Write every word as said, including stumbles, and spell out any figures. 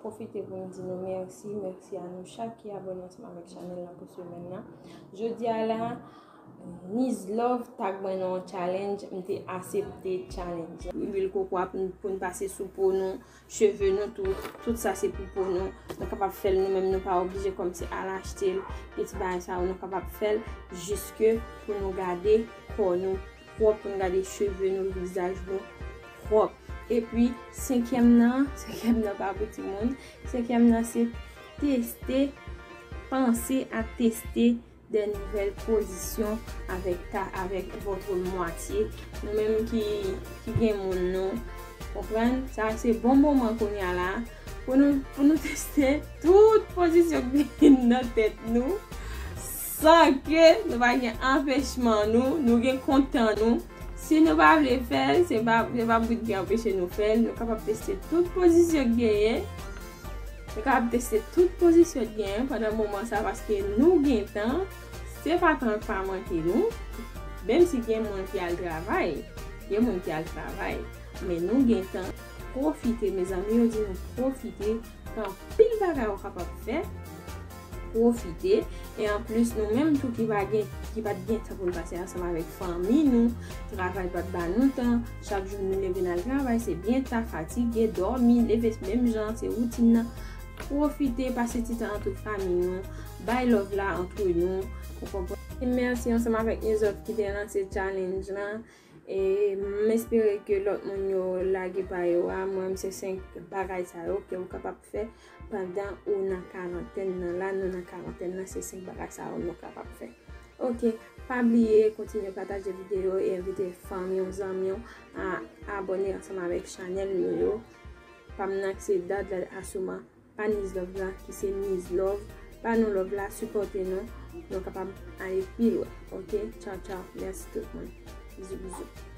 Pwofite pou m di nou mèsi, mèsi a nou chak ki abòne ansanm avèk chanèl la pou semèn nan. Jodi a la, Niz Love tag mwen nan yon challenge, m te aksepte challenge. Lwil koko a pou n, pou n pase sou po nou, cheve nou tou, tout sa se pou po nou. Nou kapab fè l nou menm, nou pa oblije kòmsi al achte l. E ti bagay sa yo nou kapab fè l jiske pou nou gade kò nou pwòp, pou n gade cheve nou, vizaj nou pwòp. Epi, senkyèm nan, senkyèm nan pa pou timoun, senkyèm nan se teste, panse a teste de nouvelles positions avec ta, avec votre moitié. Nou menm ki, ki gen moun nou, konprann? Sa se bon moman kounye a la pou nou, pou nou teste tout pozisyon ki gen nan tèt nou, san ke nou pa gen anpechman nou, nou gen kontan nou. Si nou pa vle fè l, se pa, se pa bout ki anpeche nou fè l. Nou kapab teste tout pozisyon ki genyen. Nou kapab teste tout pozisyon ki genyen pandan moman sa, paske nou gen tan. Se pa tan k pa manke nou. Menm si gen moun ki al travay, gen moun ki al travay, men nou gen tan. Pwofite, mezanmi, yo di nou pwofite. Gen anpil bagay ou kapab fè. Pwofite. E anplis, nou menm tou ki pa gen, ki pa t gen tan pou n pase ansanm avèk fanmi nou, travay pa t ba nou tan. Chak jou nou leve n al travay, se byen ta, fatige, dòmi, leve menm jan, se woutin nan. Pwofite pase ti tan antre fanmi nou, bay love la antre nou, ou konprann? E mèsi ansanm avèk Nizlove ki te lanse challenge lan. E m espere ke lòt moun yo lage pa yo a. Mwen, se senk bagay sa yo ke ou kapab fè pandan ou nan karantèn nan la. Nou nan karantèn nan, se senk bagay sa yo nou kapab fè. Ok, pa bliye kontinye pataje videyo e envite fanmi w, zanmi w a abòne ansanm avèk chanèl nou yo. Pa m nan se Dadla Assouma, pa Nizlove la, ki se Nizlove. Pa nou love la, sipòte nou, nou kapab ale pi lwen. Ok, tchaw, tchaw. Mèsi tout moun. Bizou, bizou.